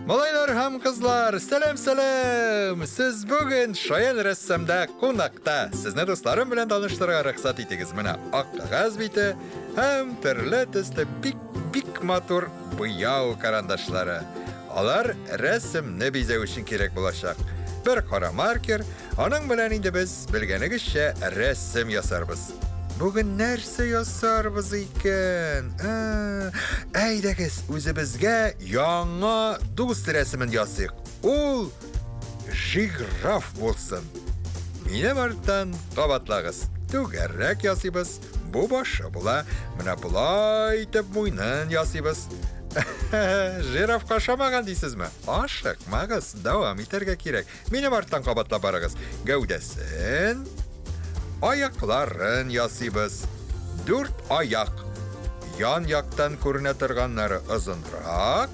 Малайлар һәм кызлар, сәлам, сәлам! Сез бүген Шаян рәссамда кунакта. Сезне дусларым белән таныштырырга рөхсәт итегез. Менә ак кәгазь бите һәм төрле төсле бик-бик матур буяу карандашлары. Алар рәсемне бизәү өчен кирәк булачак. Бер кара маркер, аның белән инде без, белгәнегезчә, рәсем ясарбыз. Бүген нәрсә ясарбыз икән? Ә, әйдәгез, үзебезгә яңа дус рәсемен ясыйк. Ул жираф булсын. Минем арттан кабатлагыз. Түгәрәк ясыйбыз. Бу башы була. Менә болай итеп муйнын ясыйбыз. Жирафка ошамаган дисезме? Ашыкмагыз, дәвам итәргә кирәк. Минем арттан кабатлап барыгыз. Гәүдәсен, аякларын ясыйбыз. Дүрт аяк. Ян яктан күренә торганнары озынрак,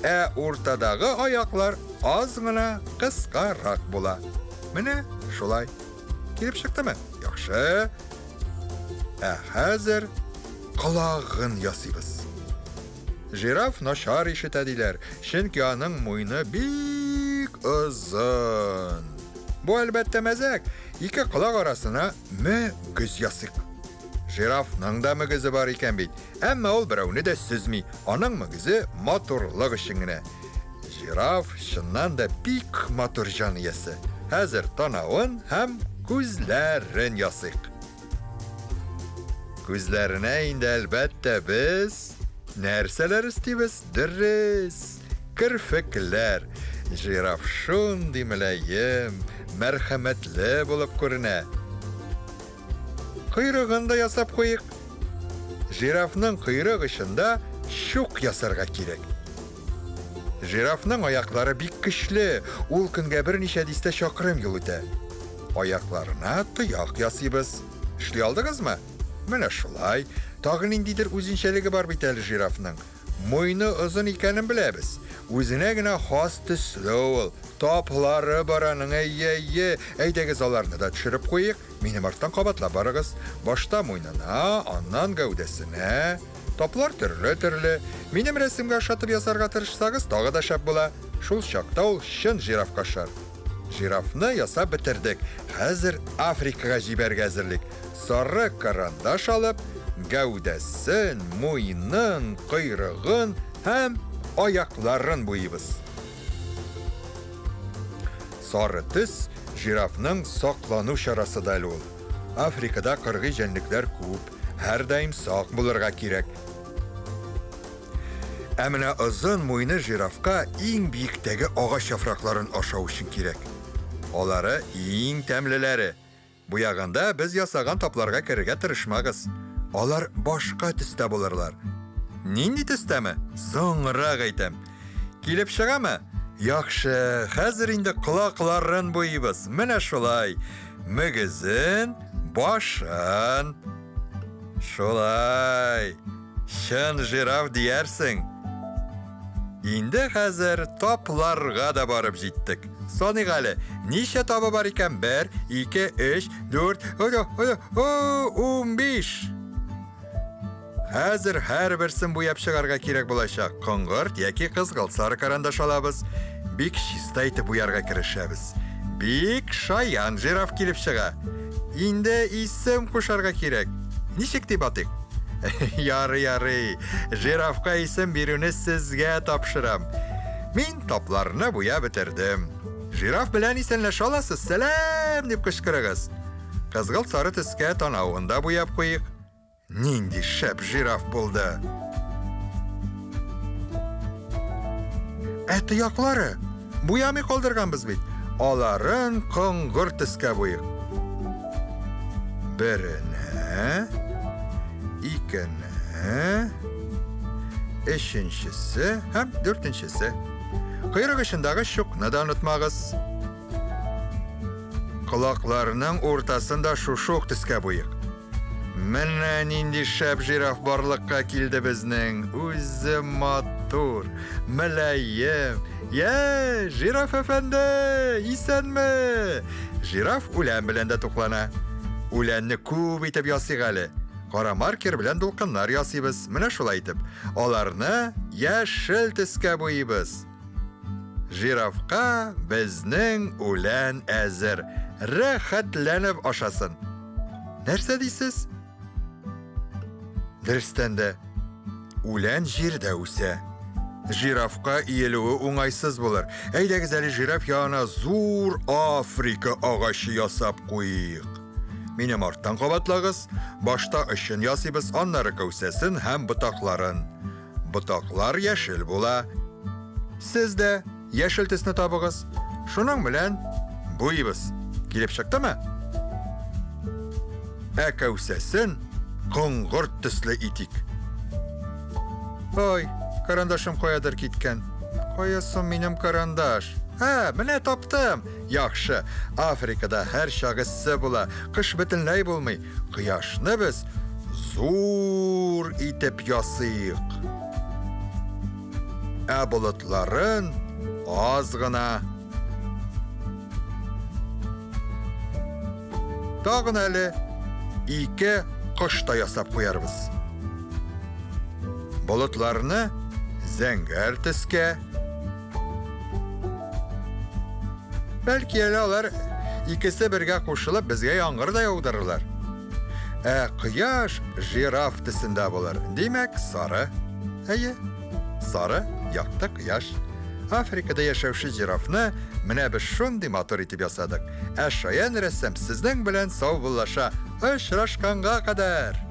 ә уртадагы аяклар аз гына кыскарак була. Менә шулай. Килеп чыктымы? Яхшы. Ә хәзер колагын ясыйбыз. Жираф начар ишетә диләр, чөнки аның муены бик озын. Бу, әлбәттә, мәзәк. Ике колак арасына мөгез ясыйк. Жирафның да мөгезе бар икән бит, әмма ул берәүне дә сөзми, аның мөгезе матурлык өчен генә. Жираф чыннан да бик матур җан иясе. Хәзер танавын һәм күзләрен ясыйк. Күзләренә инде әлбәттә без нәрсәләр өстибез? Дөрес, керфекләр. Жираф шундый мөлаем, мәрхәмәтле булып күренә. Койрыгын да ясап куйык. Жирафның койрык очында чук ясарга кирәк. Жирафның аяклары бик көчле, ул көнгә берничә дистә чакрым юл үтә. Аякларына тояк ясыйбыз. Эшли алдыгызмы? Менә шулай. Тагы ниндидер үзенчәлеге бар бит әле жирафның. Муены озын икәнен беләбез. Үзенә генә хас төсле ул. Таплары бар аның, әйе-әйе. Әйдәгез аларны да төшереп куйык. Минем арттан кабатлап барыгыз. Башта муенына, аннан гәүдәсенә. Таплар төрле-төрле. Минем рәсемгә ошатып ясарга тырышсагыз, тагы да шәп була. Шул чакта ул чын жирафка ошар. Жирафны ясап бетердек. Хәзер Африкага җибәрергә әзерлик. Сары карандаш алып, гәүдәсен, муенын, койрыгын һәм аякларын буйыйбыз. Сары төс жирафның саклану чарасы да әле ул. Африкада кыргый җәнлекләр күп, һәрдаим сак булырга кирәк. Ә менә озын муены жирафка иң биектәге агач яфракларын ашау өчен кирәк. Алары иң тәмлеләре. Буяганда без ясаган тапларга керергә тырышмагыз. Алар башка төстә булырлар. Нинди төстәме? Соңрак әйтәм. Килеп чыгамы? Яхшы, хәзер инде колакларын буйыйбыз. Менә шулай. Мөгезен, башын. Шулай. Чын жираф диярсең. Инде хәзер тапларга да барып җиттек. Саныйк әле, ничә табы бар икән? Бер, ике, өч, дүрт, 15. Хәзер һәрберсен буяп чыгарга кирәк булачак. Коңгырт яки кызгылт сары карандаш алабыз. Бик чиста итеп буярга керешәбез. Бик шаян жираф килеп чыга. Инде исем кушарга кирәк. Ничек дип атыйк? Ярый, ярый. Жирафка исем бирүне сезгә тапшырам. Мин тапларны буяп бетердем. Жираф белән исәнләшә аласыз. Сәлам дип кычкырыгыз. Кызгылт сары төскә танавын да буяп куйык. Нинди шәп жираф булды! Ә тояклары? Буямый калдырганбыз бит. Аларын коңгыр төскә буйык. Берене, икене, өченчесе һәм дүртенчесе. Койрык очындагы чукны да онытмагыз. Колакларының уртасын да шушы ук төскә буйык. Менә нинди шәп жираф барлыкка килде безнең. Үзе матур, мөлаем. Йә, жираф әфәнде, исәнме? Жираф үлән белән дә туклана. Үләнне күп итеп ясыйк әле. Кара маркер белән дулкыннар ясыйбыз. Менә шулай итеп. Аларны яшел төскә буйыйбыз. Жирафка безнең үлән әзер. Рәхәтләнеп ашасын. Нәрсә дисез? Дөрестән дә, үлән җирдә үсә. Жирафка иелүе уңайсыз булыр. Әйдәгез әле жираф янына зур Африка агачы ясап куйыйк. Минем арттан кабатлагыз. Башта очын ясыйбыз, аннары кәүсәсен һәм ботакларын. Ботаклар яшел була. Сез дә яшел төсне табыгыз. Шуның белән буйыбыз. Килеп чыктымы? Ә кәүсәсен коңгырт төсле итик. Ой, карандашым каядыр киткән. Кая соң минем карандаш? Ә, менә таптым. Яхшы. Африкада һәр чак эссе була. Кыш бөтенләй булмый. Кояшны без зур итеп ясыйк. Ә болытларын аз гына. Тагын әле ике кош та ясап куярбыз. Болытларны зәңгәр төскә, Бәлки әле алар икесе бергә кушылып безгә яңгыр да яудырырлар. Ә кояш жираф төсендә булыр. Димәк, сары. Әйе, сары якты кояш. Африкада яшәүче жирафны менә без шундый матур итеп ясадык. Ә шаян рәссам сезнең белән саубуллаша. Очрашканга кадәр!